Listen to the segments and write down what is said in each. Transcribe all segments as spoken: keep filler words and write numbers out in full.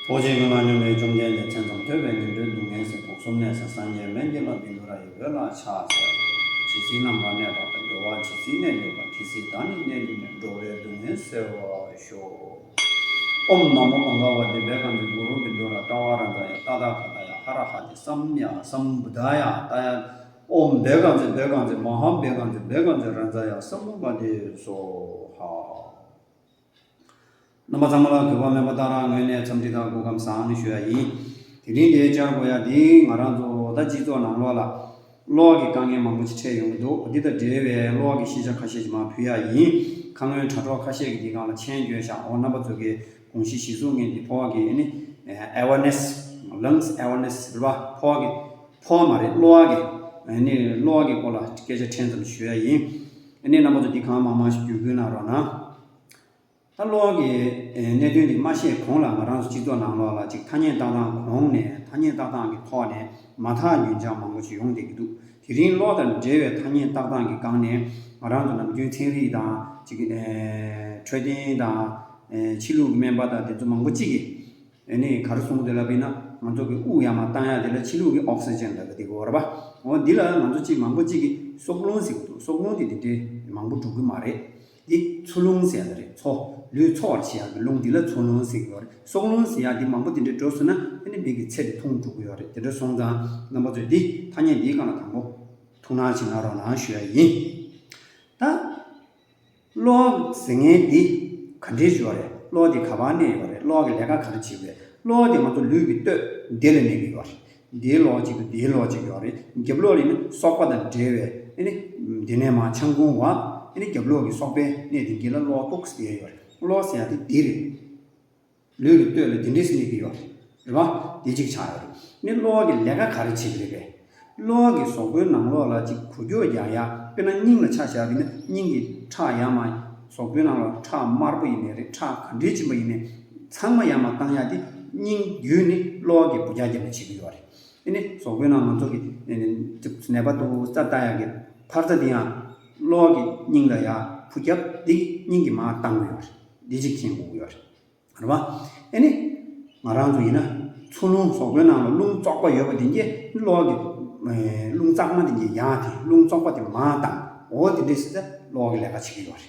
འོ་ཇི་གི་ལ་སྙོམས་པའི་བཅོམ་ལྡན་འདས། མཚན་ཙམ་ཐོས་པས་ངན་འགྲོའི་སྡུག་བསྔལ་སེལ། དུག་གསུམ་ནད་སེལ་སངས་རྒྱས་སྨན་གྱི་བླ། བཻ་ཌཱུརྱ་ཡི་འོད་ལ་ཕྱག་འཚལ་ལོ། ཇི་སྲིད་ནམ་མཁའ་གནས་པ་དང་། འགྲོ་བ་ཇི་སྲིད་གནས་གྱུར་པ། དེ་སྲིད་བདག་ནི་གནས་གྱུར་ནས། འགྲོ་བའི་སྡུག་བསྔལ་སེལ་བར་ཤོག། ཨོཾ་ན་མོ་བྷ་ག་ཝ་ཏེ། བཻ་ཥ་ཛྙཱ་གུ་རུ་བཻ་ཌཱུརྱ་ཏ་ཝ་རཱ་ཛཱ་ཡ། ཏ་ཐཱ་ག་ཏཱ་ཡ། ཧ་ར་ཧ་ཏེ། སཾ་ཡ་སཾ་བུདྡྷཱ་ཡ། ཏ་ཡ། ཨོཾ་བཻ་ག་ཛེ་བཻ་ག་ཛེ་མ་ཧཱ་བཻ་ག་ཛེ་བཻ་ག་ཛེ་རཱ་ཛཱ་ཡ་སཾ་བུདྡྷ་ཏེ་སྭཱ་ཧཱ། རྣམ་པ་ཚང་མ་ལ་གུས་པ་སྨན་པ་ཏཱ་ར་ངོས་ནས་འཚམས་འདྲི་དང་སྐུ་ཁམས་བཟང་ཞུ་ཡ་ཡིན། དེ་རིང་འདིར་བཅར་དགོས་ཡ་འདི་ང་རང་ཚོ་ད་སྤྱི་ཚོགས་ནང་ལོགས་ལ་གློག་གི་དཀའ་ངལ་མང་པོ་ཅིག་འཕྲད་ཡོང་གི་འདུག་འདི་དང་འབྲེལ་བའི་གློག་གི་ཤེས་བྱ་ཁ་ཤས་ཅིག་མར་ཕུལ་ཡ་ཡིན། ཁ་སྔོན་དྲ་གྲོགས་ཁ་ཤས་ཀྱིས་འདི་སྒང་ལ་མཆན་བརྗོད་བཞག་འོ་རྣམ་པ་ཚོ་གིས་དགོངས་གཞི་གཞིར་བཟུང་ངས་འདི་ཕོ་བ་གི་ཨ་ནི་awareness, lungs awareness རེད་པ། ཕོ་བ་གི་ཕོ་བ་མ་རེད། གློག་གི་ཨ་ནི་གློག་གི་སྐོར་ལ་སྐད་ཆ་ཕྲན་ཙམ་ཞུ་ཡ་ཡིན། ཨ་ནི་རྣམ་པ་ཚོ་འདི་གང་མང་མང་ཞིག་བརྒྱུད་སྐུལ་གནང་རོགས་གནང་། ད་གློག་གི་ཨེ་གནད་དོན་འདི་མ་བཤད་གོང་ལ་ང་རང་ཚོ་སྤྱི་ཚོགས་ནང་ལོགས་ལ་ཅིག་ཐ་སྙད་བཏགས་སྟངས་གོང་ནས་ཐ་སྙད་བཏགས་སྟངས་ཀྱི་ཐོག་ནས་མ་དག་ཉོན་ཆ་མང་པོ་ཞིག་ཡོང་བསྡད་ཀྱི་འདུག་དེ་རིང་གློག་དང་འབྲེལ་བའི་ཐ་སྙད་བཏགས་སྟངས་ཀྱི་སྒང་ནས་ང་རང་ཚོ་ནམ་རྒྱུན་ཚན་རིག་དང་ཅིག་ཨེ་འཕྲོད་བསྟེན་དང་ཨེ་ཕྱི་ལུགས་ཀྱི་སྨན་པ་དང་དེ་ཚོ་མང་པོ་ཅིག་གིས་ཨེ་ནི་ག་རེ་གསུངས་འདུག་ལབ་པ་ཡིན་ན། ང་ཚོ་གི་དབུགས་ཡར་མར་བཏང་ཡ་དེ་ལ་ཕྱི་ལུགས་ཀྱི་ཨོག་སི་ཇན་ལབ་ཀྱི་འདུག་གོ་རེད་པ། འོ་འདི་ལ་ང་ཚོ་ཅིག་མང་པོ་ཅིག་གིས་སྲོག་རླུང་ཟེར་གྱི་འདུག་སྲོག་རླུང་དེ་འདི་འདྲའི་མང་པོ་འགྲོ་གི་མ་རེད། འདི་འཚོ་རླུང་ཟེར་ཡ་དེ་རེད། འཚོ། ལུས་འཚོ་བར་བྱེད་ཡ་གི་རླུང་འདི་ལ་འཚོ་རླུང་ཟེར་གྱི་ཡོད་རེད། སྲོག་རླུང་ཟེར་ཡ་འདི་མང་པོ་དེ་འདྲ་འགྲོ་སོང་ན་ཨ་ནི་མི་གི་ཚེ་དེ་ཐུང་འགྲོ་གི་ཡོད་རེད། དེ་འདྲ་སོང་ཙང་རྣམ་པ་ཚོས་འདི་ཐ་སྙད་འདིའི་སྒང་ལ་དང་པོ་ཐུགས་སྣང་ཅིག་གནང་རོགས་གནང་ཞུ་ཡ་ཡིན། ད་གློག་ཟེར་མཁན་འདི་ག་འདྲས་ཡོད་རེད། གློག་འདི་ག་པར་གནས་ཡོད་རེད། གློག་གི་ལས་ཀ་ག་རེ་བྱེད་དགོས། གློག་འདི་ང་ཚོ་ལུས་ཀྱི་སྟོད་འདི་ལ་གནས་ཀྱི་ཡོད་རེད། འདིའི་ལོགས་གཅིག་ཏུ་འདིའི་ལོགས་གཅིག་ཡོད་རེད། རྒྱབ་ལོགས་ལ་ནི་སོག་པ་དང་འབྲེལ་བའི་ཨ་ནི་འདི་ནས་མར་ཆང་ཁུང་བ་ཨ་ནི་རྒྱབ་ལོགས་ཀྱི་སོག་པའི་གནས་དེ་གྱད་ལ་གློག་ཏོག་ཙམ་ཡོད་རེད། གློག་ཟེར་ཡ་དེ་འདི་རེད། ལུས་ཀྱི་སྟོད་ལ་འདི་འདྲས་སེ་གནས་ཀྱི་ཡོད་རེད། རེད་པ། འདི་གཅིག་ཆགས་ཡོད་རེད། ནི་གློག་གི་ལས་ཀ་ག་རེ་བྱེད་ཀྱི་རེད་པས། གློག་གི་གཟུགས་པོའི་ནང་ལོགས་ལ་ཅིག་འགུལ་སྐྱོད་རྒྱག་ཡ། དཔེར་ན་སྙིང་ལ་ཆ་བཞག་པ་ཡིན་ན་སྙིང་གི་ཁྲག་ཡར་མར། གཟུགས་པོའི་ནང་ལ་ཁྲག་དམར་པོ་ཡིན་ནའི་རེད། ཁྲག་ག་འདྲས་ཕྱིན་པ་ཡིན་ནའི་ཚང་མ་ཡར་མར་བཏང་ཡ་དེ་སྙིང་རྒྱུད་ནི་གློག་གི་འབུད་རྒྱག་རྒྱབ་ནས་བྱེད་ཀྱི་ཡོད་རེད། ཨ་ནི་གཟུགས་པོའི་ནང་ང་ཚོ་གི་ནད་པ་འདུག་རྩ་ལྟ་ཡ་གི་འཕར་རྩ་དེ་ཡང་གློག་གི་སྙིང་ལ་ཡར་འབུད་རྒྱབ་དེ་སྙིང་གི་མར་བཏང་གི་ཡོད་རེད། འདི་གཅིག་མཁྱེན་དགོས་ཀྱི་ཡོད་རེད། རེད་པ། ཨ་ནི། ང་རང་ཚོ་ཡིན་ན། འཚོ་རླུང་གཟུགས་པོའི་ནང་ལ་རླུང་བཙོག་པ་ཡོད་པ་དེ་གྱད་གློག་གི་ཨེ་རླུང་བཙོག་མ་དེ་གྱད་ཡར་དེ་རླུང་བཙོག་པ་དེ་མར་བཏང་། འོ་དེ་འདྲས་སེ་གློག་གི་ལས་ཀ་བྱེད་ཀྱི་ཡོད་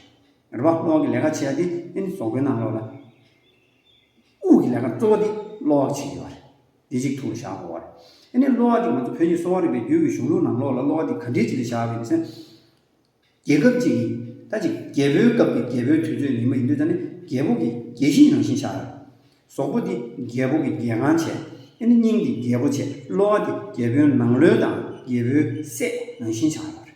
རེད། རེད་པ། གློག་གི་ལས་ཀ་བྱེད་ཡ་དེ་ཨ་ནི་གཟུགས་པོའི་ནང་ལོགས་ལ། དབུགས་ཀྱི་ལས་ཀ་གཙོ་བོ་དེ་གློག་བྱེད་ཀྱི་ཡོད་རེད། དེ་གཅིག་ཐུགས་ལ་བཞག་དགོས་པ་རེད། ཨ་ནི་གློག་དེ་ང་ཚོ་བོད་ཀྱི་གསོ་བ་རིག་པའི་རྒྱུད་ཀྱི་གཞུང་ལུགས་ནང་ལོགས་ལ་གློག་དེ་ག་འདྲས་ཅིག་ལ་བཞག་པ་ཡིན་ཟེར། རྒྱལ་ཁབ་ཅིག་གིས་ད་ཅིག་རྒྱལ་པོའི་སྐབས་ཀྱི་རྒྱལ་པོའི་དུས་ཚོད་ཡིན་པ་ཡིན་དུས་ད་ནི་རྒྱལ་པོ་གི་རྒྱལ་གཞིས་ནང་བཞིན་བཞག་ཡོད། གཟུགས་པོ་འདི་རྒྱལ་པོ་གི་རྒྱལ་ཁང་བྱས། ཨ་ནི་སྙིང་འདི་རྒྱལ་པོ་བྱས། གློ་བ་འདི་རྒྱལ་པོའི་ནང་ལོགས་དང་རྒྱལ་པོའི་སྲས་ནང་བཞིན་བཞག་ཡོད་རེད།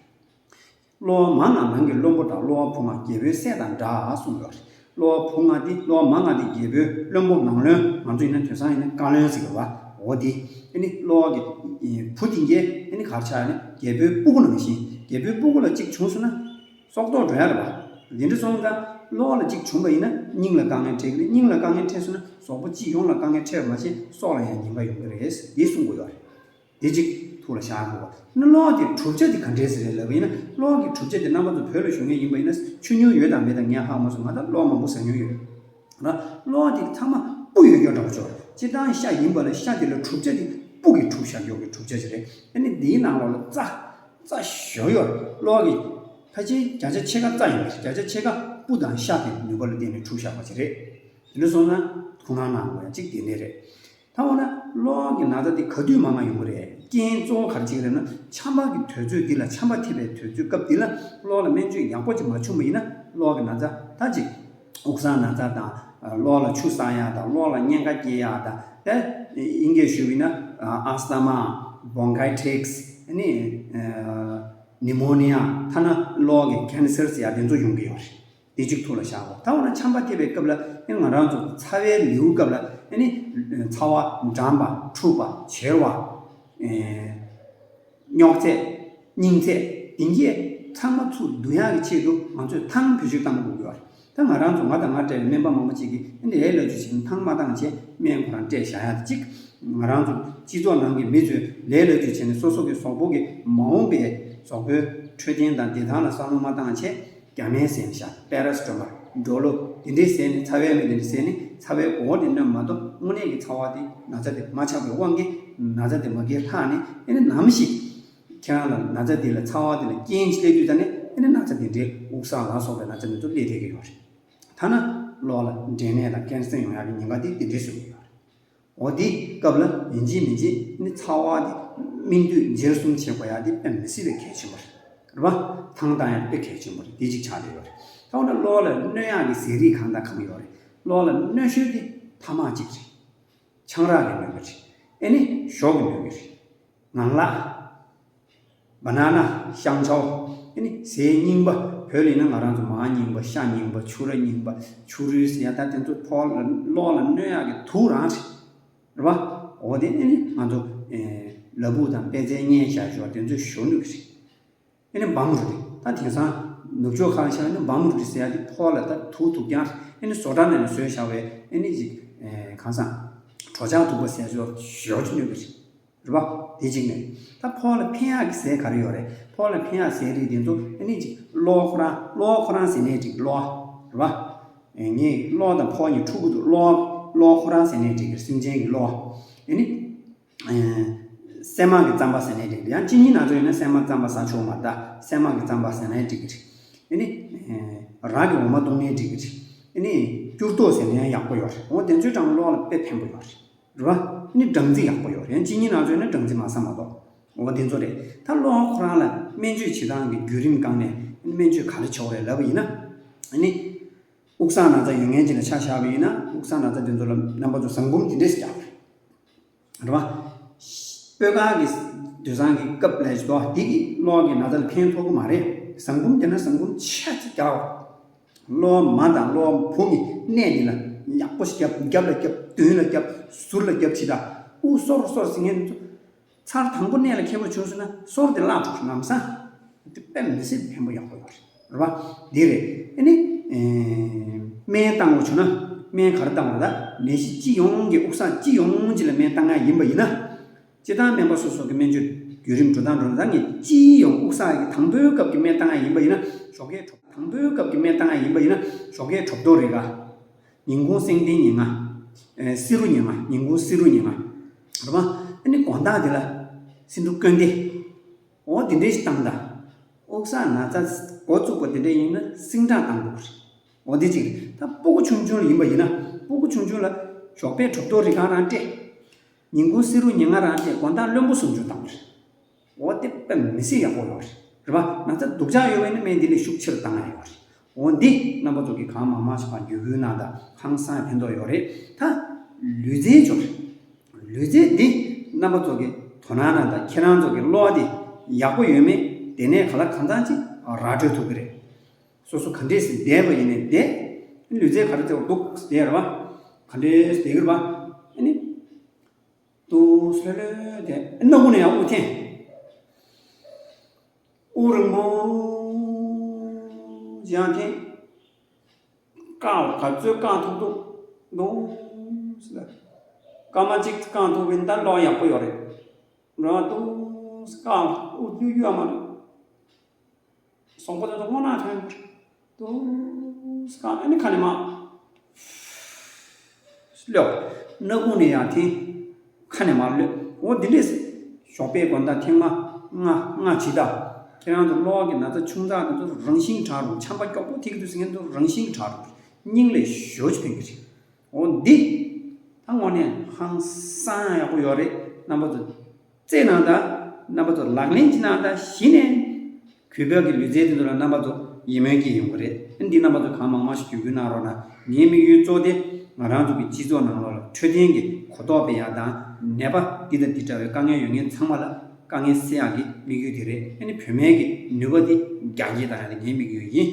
གློ་བ་མ་ང་ནང་གི་བློན་པོ་དང་གློ་བ་བུ་ང་རྒྱལ་པོའི་སྲས་དང་འདྲ་གསུངས་ཡོད་རེད། གློ་བ་བུ་ང་འདི་གློ་བ་མ་ང་འདི་རྒྱལ་པོའི་བློན་པོ་ནང་བློན། ང་ཚོ་ཡིན་ན་དེང་སང་ཡིན་ན་བཀའ་བློན་ཟེར་གི་རེད་པ། འོ་འདི། ཨ་ནི་གློ་བ་གི་བུ་དེ་གྱད་ཨ་ནི་ག་རེ་ཆགས་ཡོད་ན་རྒྱལ་པོའི་སྤུ་གུ་ནང་བཞིན། རྒྱལ་པོའི་སྤུ་གུ་ལ་གཅིག་བྱུང་སོང་ན་སྲོག་ཐོག་འགྲོ་ཡ་རེད་པ། འདི་འདྲ་སོང་ཙང་གློ་བ་ལ་གཅིག་བྱུང་པ་ཡིན་ན་སྙིང་ལ་དཀའ་ངལ་འཕྲད་ཀྱི་རེད། སྙིང་ལ་དཀའ་ངལ་འཕྲད་སོང་ན་གཟུགས་པོ་སྤྱི་ཡོངས་ལ་དཀའ་ངལ་འཕྲད་པ་མ་ཟད་སྲོག་ལ་ཡང་ཉེན་ཁ་ཡོང་གི་རེད། འདི་གསུང་གི་ཡོད་རེད། འདི་གཅིག་ཐུགས་ལ་བཞག་དགོས་པ། ཨ་ནི་གློ་བ་དེ་གྲུབ་ཆ་དེ་ག་འདྲས་ཟེར་རེད་ལབ་པ་ཡིན་ན། གློ་བ་གི་གྲུབ་ཆ་དེ་རྣམ་པ་ཚོ་བོད་ལ་བཞུགས་མཁན་ཡིན་པ་ཡིན་ན་ཆུ་སྙོམས་ཡོད་དང་མེད་དང་ངས་ཧ་མ་སོང་། ང་ད་གློ་བ་མང་པོ་ཟ་མྱོང་ཡོད། ང་གློ་བ་དེ་ཚང་མ་སྤུ་ཡོད་ཀྱོག་འདྲ་པོ་ཅིག་ཡོད་རེད། སྤྱིར་བཏང་ཤ་ཡིན་པ་ལ་ཤ་དེ་ལ་གྲུབ་ཆ་དེ་སྤུ་གི་གྲུབ་བཞག་ཀྱོག་གི་གྲུབ་ཆ་ཅིག་རེད། ཨ་ནི་འདིའི་ནང་ལོགས་ལ་རྩ། རྩ་ཞོ་ཡོད་རེད། གློ་བ་གི་ཕལ་ཆེར་བརྒྱ་ཆ་ཕྱེད་ཀ་རྩ་ཡིན་པ་རེད། བརྒྱ་ཆ་ཕྱེད་ཀ་སྤུ་དང་ཤ་གི་ནུས་པ་ལ་བརྟེན་ནས་གྲུབ་བཞག་པ་ཅིག་རེད། དེ་འདྲ་སོང་ན་ཐུགས་སྣང་གནང་དགོས་ཡ་གཅིག་དེ་འདྲ་རེད། ད་འོ་ན་གློ་བ་གི་ན་ཚ་དེ་ག་དུས་མང་མང་ཡོང་གི་རེད། རྐྱེན་གཙོ་བོ་ག་རེ་བྱེད་ཀྱི་རེད་ན། ཆམ་པ་གི་དུས་ཚོད་འདི་ལ། ཆམ་པ་ཐེབས་པའི་དུས་ཚོད་སྐབས་འདི་ལ་གློ་བ་ལ་སྨན་བཅོས་ཡག་པོ་ཅིག་མ་བྱུང་བ་ཡིན་ན་གློ་བ་གི་ན་ཚ་ད་ཅིག་དབུགས་སང་ན་ཚ་དང་། གློ་ལ་ཆུ་སང་ཡ་དང་། གློ་ལ་གཉན་ཁ་སྐྱེ་ཡ་དང་། དེ་དབྱིན་སྐད་ཞུས་པ་ཡིན་ན་ཨ་སི་ཐ་མ། བྷོང་ཁའི་ཊིས། ཨ་ནི་ནི་མོ་ནི་ཡ། ཐ་ན་གློ་གི་ཀེན་སར་ཟེར་ཡ་དེ་ཚོ་ཡོང་གི་ཡོད་རེད། དེ་གཅིག་ཐུགས་ལ་བཞག་དགོས། ད་འོ་ན་ཆམ་པ་ཐེབས་པའི་སྐབས་ལ་ཨ་ནི་ང་རང་ཚོ་ཚ་བའི་ལེའུ་སྐབས་ལ་ཨ་ནི་ཚ་བ། འགྲངས་པ། འཁྲུགས་པ། བྱེར་བ། ཨེ། རྙོག་ཚད། རྙིང་ཚད། དེ་གྱད་ཚང་མ་ཚུར་བསྡུ་ཡག་གི་ཆེད་དུ་ང་ཚོས་ཐང་བེད་སྤྱོད་གཏང་དགོས་ཀྱི་ཡོད་རེད། ད་ང་རང་ཚོ། ང་དང་ང་འདྲ་བའི་སྨན་པ་མང་པོ་ཅིག་གིས་ཨ་ནི་ལས་སླ་བཅོས་བྱས་ནས་ཐང་མ་བཏང་བྱས་སྨན་ཁོ་རང་སྤྲད་བཞག་ཡ་དེ་གཅིག་ང་རང་ཚོ་སྤྱི་ཚོགས་ནང་གི་མི་ཚོས་ལས་སླ་བཅོས་བྱས་ནས་སོ་སོ་གི་གཟུགས་པོ་གི་མ་འོངས་པའི་གཟུགས་པོའི་འཕྲོད་བསྟེན་དང་བདེ་ཐང་ལ་བསམ་བློ་མ་བཏང་བྱས་རྒྱ་སྨན་ཟས་ནས་བཞག་པེ་ར་སི་ཊ་མོལ། སྒྲོ་ལོ་དེ་འདྲའི་ཟས་ནི་ཚ་བའི་མེ་དེ་འདྲ་ཟས་ནི་ཚ་བའི་མགོ་བོ་དེ་གནོན་མ་གཏོགས་དངོས་གནས་ཀྱི་ཚ་བ་དེ་ན་ཚ་དེ་མ་ཆགས་པའི་དབང་གིས་ན་ཚ་དེ་མ་གིར་ལྷག་ནས་ཨེ་ནི་ནམ་ཞིག་ཁྱེད་རང་ལ་ན་ཚ་དེ་ལ་ཚ་བ་དེ་ལ་རྐྱེན་ཅིག་སླེབས་དུས་ད་ནི་ཨེ་ནི་ན་ཚ་དེ་འདྲའི་དབུགས་བསགས་ལ་སོགས་པའི་ན་ཚ་དེ་ཚོ་སླེབས་བསྡད་ཀྱི་ཡོད་རེད། ཐ་ན་གློ་ལ་འབྲས་ནད་དང་ཀན་སར་ཡོང་ཡག་གི་ཉེན་ཁ་དེ་དེ་འདྲའི་བཟོ་གི་ཡོད་རེད། འོ་དེའི་སྐབས་ལ་ཡིན་གཅིག་མིན་གཅིག་ནི་ཚ་བ་དེ་སྨིན་དུས་འཇིར་གསུམ་བྱེད་དགོས་ཡག་དེ་དཔེ་མི་སྲིད་པའི་གལ་ཆེན་པོ་རེད། རེད་པ། ཐང་བཏང་ཡག་དཔེ་གལ་ཆེན་པོ་རེད། དེ་གཅིག་ཆགས་བསྡད་ཡོད་རེད། ད་འོ་ན་གློ་ལ་གནོད་ཡག་གི་ཟས་རིགས་གང་དང་གང་ཡོད་རེད། གློ་ལ་གནོད་ཤོས་དེ་ཐ་མག་གཅིག་རེད། ཆང་རག་གིས་གནོད་ཀྱི་རེད། ཨེ་ནི་ཞོ་གིས་གནོད་ཀྱི་རེད། ངང་ལག་བ་ན་ན་ཤང་ཆའོ། ཨེ་ནི་ཟས་རྙིང་པ། བོད་ལ་ཡིན་ན་ང་རང་ཚོ་མར་རྙིང་པ། ཤ་རྙིང་པ། ཕྱུ་ར་རྙིང་པ། ཕྱུ་རུས་ཟེར་ཡ་ད་དེ་ཚོ་ཕོ་ལ་གློ་ལ་གནོད་ཡག་གི་དུག་རང་རེད། རེད་པ། འོ་དེ་ཨེ་ནི་ང་ཚོ་ཨེ་ལ་ཕུག་དང་པད་ཚལ་བརྙན་བཞག་ཞོར་དེ་ཚོས་ཞོ་གནོད་ཀྱི་རེད། ཨེ་ནི་འབམ་རུ་རེད། ད་དེང་སང་ནུབ་ཕྱོགས་ཁག་ལ་ཆ་བཞག་ན་འབམ་རུ་རེད་ཟེར་ཡ་དེ་ཕོ་ལ་ད་དུག་དུག་རྐྱང་རེད། ཨེ་ནི་བཟོ་གྲྭ་ནང་ནས་བཟོས་བཞག་པའི་ཨེ་ནི་ཅིག་ཨེ་གང་ཟག་གྲོ་ཆག་དུག་པ་ཟེར་ཞོ་ཞོ་གནོད་ཀྱི་རེད། རེད་པ། དེ་གཅིག་ནས་ད་ཕོ་ལ་ཕན་ཡག་གི་ཟས་ག་རེ་ཡོད་རེད། ཕོ་ལ་ཕན་ཡག་ཟས་རིགས་དེ་ཚོ་ཨ་ནི་ཅིག་གློ་ཁོ་རང་གློ་ཁོ་རང་ཟས་ནས་ཅིག་གློ། རེད་པ། ངས་གློ་དང་ཕོ་གཉིས་འཁྲུག་གི་འདུག་གློ་གློ་ཁོ་རང་ཟས་ནས་ཅིག་སེམས་ཅན་གྱི་གློ། ཨ་ནི་སྲན་མ་གི་རྩམ་པ་ཟས་ནས་ཅིག་ཡང་གཅིན་སྙི་ན་ཚ་ཡོད་ན་སྲན་མ་རྩམ་པ་ཟ་ཆོག་མ་རེད། ད་སྲན་མ་གི་རྩམ་པ་ཟས་ནས་ཅིག་གི་རེད། ཨ་ནི་རག་གི་འོ་མ་བཏུང་ནས་ཅིག་གི་རེད། ཨ་ནི་སྐྱུར་ཏོག་ཟས་ནས་ཡང་ཡག་པོ་ཡོད་རེད། འོ་དེ་ཚོའི་གྲངས་གློ་ལ་དཔེ་ཕན་པོ་ཡོད་རེད། རེད་པ། ནི་སྦྲང་རྩི་ཡག་པོ་ཡོད་རེད། གཅིན་སྙི་ན་ཚ་ཡོད་ན་སྦྲང་རྩི་མ་ཟ་མ་གཏོགས། འོ་དེ་ཚོ་རེད། ད་གློ་ཁོ་རང་ལ་སྨན་བཅོས་བྱེད་སྟངས་ཀྱི་བརྒྱུད་རིམ་སྒང་ནས་སྨན་བཅོས་ག་རེ་བྱེད་དགོས་རེད་ལབ་པ་ཡིན་ན། ཨ་ནི་དབུགས་བསགས་ན་ཚ་ཡོད་མཁན་ཅིག་ལ་ཆ་བཞག་པ་ཡིན་ན་དབུགས་བསགས་ན་ཚ་དེ་ཚོ་ལ་རྣམ་པ་ཚོ་ཟངས་འབུམ་དེ་འདྲས་སུ་རྒྱག་དགོས་རེད། རེད་པ། སྤོས་དཀར་གྱི་དུས་བཟང་གི་སྐབས་ལ་ཞིག་ཏོ་དེ་གི་གློ་གི་ན་ཚ་ལ་ཕན་ཐོགས་ཀྱི་མ་རེད། ཟངས་འབུམ་དེ་ན་ཟངས་འབུམ་ཆ་ཚིག་རྒྱག་གློ་མ་དང་གློ་བུ་གི་གནས་འདི་ལ་ཡག་པོ་ཞིག་རྒྱབ། རྒྱབ་ལ་རྒྱབ། མདུན་ལ་རྒྱབ། ཟུར་ལ་རྒྱབ་བྱེད་ད། དབུགས་གསོར་གསོར་ཟེར་མཁན་ཚོ་ཚར་དང་པོ་གནས་ལ་ཁེལ་པོ་བྱུང་སོང་ན་གསོར་དེ་བརླག་འགྲོ་ལམ་སང་། དེ་དཔེ་མི་སྲིད་ཕན་པོ་ཡག་པོ་ཡོད་རེད། རེད་པ། འདི་རེད། ཨ་ནི་སྨན་བཏང་དགོས་བྱུང་ན་སྨན་ག་རེ་བཏང་དགོས་རེད། ད་ནད་གཞི་སྤྱི་ཡོངས་ཀྱི་དབུགས་བསགས་སྤྱི་ཡོངས་ཀྱི་ལ་སྨན་བཏང་ཡག་ཡིན་པ་ཡིན་ན། སྤྱིར་བཏང་སྨན་པ་སོ་སོ་གི་སྨན་བཅོས་བརྒྱུད་རིམ་འགྲོ་སྟངས་འགྲོ་ན་ད་ངས་སྤྱི་ཡོངས་དབུགས་བསགས་ཀྱི་དང་པོའི་སྐབས་ཀྱི་སྨན་བཏང་ཡག་ཡིན་པ་ཡིན་ན་ཞོགས་ཀས་དང་པོའི་སྐབས་ཀྱི་སྨན་བཏང་ཡག་ཡིན་པ་ཡིན་ན་ཞོགས་ཀས་གྲོ་བསྡོ་རེ་འགའ། ཉིན་གུང་སེང་ལྡེང་ཉེར་ལྔ། ཨེ་བསེ་རུ་ཉེར་ལྔ། ཉིན་གུང་བསེ་རུ་ཉེར་ལྔ། རེད་པ། ཨ་ནི་དགོང་དག་དེ་ལ་སེ་འབྲུ་ཀོན་ཏེ། འོ་དེ་འདྲས་ཞིག་བཏང་ད། དབུགས་བསགས་ན་ཚ་འགོ་བཙུགས་པ་དེ་འདྲས་ཡིན་ན་སིང་ཏྲག་བཏང་དགོས་རེད། འོ་དེ་གཅིག་རེད། ད་སྤུ་གུ་ཆུང་ཆུང་ལ་ཡིན་པ་ཡིན་ན་སྤུ་གུ་ཆུང་ཆུང་ལ་ཞོགས་པའི་གྲོ་བསྡོ་རེ་གང་རང་སྤྲད། ཉིན་གུང་བསེ་རུ་ཉེར་ལྔ་རང་སྤྲད། དགོང་དག་རློན་པོ་སུམ་ཅུ་བཏང་བ་རེད། འོ་དེ་དཔེ་མི་སྲིད་ཡག་པོ་ཡོད་རེད། རེད་པ། ན་ཚ་སྡུག་ཅག་ཡོད་པ་ཡིན་ན་སྨན་འདི་ལས་ཤུགས་ཆེར་བཏང་ཡག་ཡོད་རེད། འོ་འདི་རྣམ་པ་ཚོ་གིས་གང་མང་མང་ཞིག་ཕར་བརྒྱུད་སྐུལ་གནང་དང་། ཧང་སང་ཕན་ཐོགས་ཡོད་རེད། ད་ལུས་རྩལ་ཅིག་ཡོད་རེད། ལུས་རྩལ་འདི་རྣམ་པ་ཚོ་གིས་དོ་སྣང་གནང་དང་། ཁྱེད་རང་ཚོ་གི་གློ་འདི་ཡག་པོ་ཡོད་མེད་དེ་ནས་ག་ལ་གང་འཚམ་ཅིག་ར་སྤྲོད་ཐུབ་ཀྱི་རེད། སོ་སོ་ག་འདྲས་སེ་བསྡད་པ་ཡིན་ནའི་བསྡད། ལུས་རྩལ་ག་རེ་རྩེ་བ་འདུག་བསྡད་རེད་པ། ག་འདྲས་སེ་བསྡད་ཀྱི་རེད་པ། ཨ་ནི། ཏུ་སི་ལེ་ལེ་དེ་སྣ་ཁུག་ནས་ཡང་དབུགས་འཐེན། དབུགས་རིང་པོ་ཅིག་ཡང་འཐེན། བཀག་ག་ཚོད་བཀག་ཐུབ་ཐུབ་འདུག་ཟེར། སྐར་མ་གཅིག་བཀག་ཐུབ་པ་ཡིན་ན་ད་གློ་ཡག་པོ་ཡོད་རེད། རང་ཏུ་སི་བཀག་དབུགས་རྒྱུ་རྒྱུ་ཡ་མ་རེད། གཟུགས་པོ་དེ་ཚོ་སྔོ་ནག་ཐོན། ཏུ་སི་ཀ་ཨ་ནི་ཁ་ནས་མར་གློད། སྣ་ཁུག་ནས་ཡར་འཐེན། ཁ་ནས་མར་གློད། འོ་འདི་འདྲས། ཞོགས་པའི་དགོང་དག་ཐེངས་མ་ལྔ་ལྔ་བྱེད་ད། ཁྱེད་རང་ཚོ་གློ་གི་ན་ཚ་ཆུང་ཙག་དེ་ཚོ་རང་བཞིན་དྲག་འགྲོ། ཆམ་པ་མགྱོགས་པོ་ཐེབས་ཀྱི་འདུག་ཟེར་མཁན་ཚོ་རང་བཞིན་དྲག་འགྲོ། སྙིང་ལ་ཞེ་པོ་ཅིག་ཕན་གྱི་རེད། འོ་འདི། ད་དངོས་གནས་ཧང་སང་ཡག་པོ་ཡོད་རེད། རྣམ་པ་ཚོ། རྩེད་གནང་དང་། རྣམ་པ་ཚོ་ལག་ལེན་གྱིས་གནང་དང་། གཞི་ནས་གུས་པ་གི་ལུས་རྩལ་དེ་ཚོ་ལ་རྣམ་པ་ཚོ་ཡིད་སྨོན་སྐྱེ་ཡོང་གི་རེད། འདི་རྣམ་པ་ཚོ་གང་མང་མང་ཞིག་བརྒྱུད་སྐུལ་གནང་རོགས་གནང་། ངའི་དམིགས་ཡུལ་གཙོ་བོ་དེ་ང་རང་ཚོ་གི་སྤྱི་ཚོགས་ནང་ལོགས་ལ་འཕྲོད་བསྟེན་གྱི་གོ་རྟོགས་སྤེལ་ཡག་དང་། ནད་པ་འདི་དང་འདི་འདྲ་བའི་དཀའ་ངལ་ཡོད་མཁན་ཚང་མ་ལ་དཀའ་ངལ་སེལ་ཡག་གི་དམིགས་ཡུལ་དེ་རེད། ཨ་ནི་བོད་སྨན་གྱི་ནུས་པ་དེ་རྒྱ་སྐྱེད་བཏང་ཡག་དེ་ངའི་དམིགས་ཡུལ་ཡིན།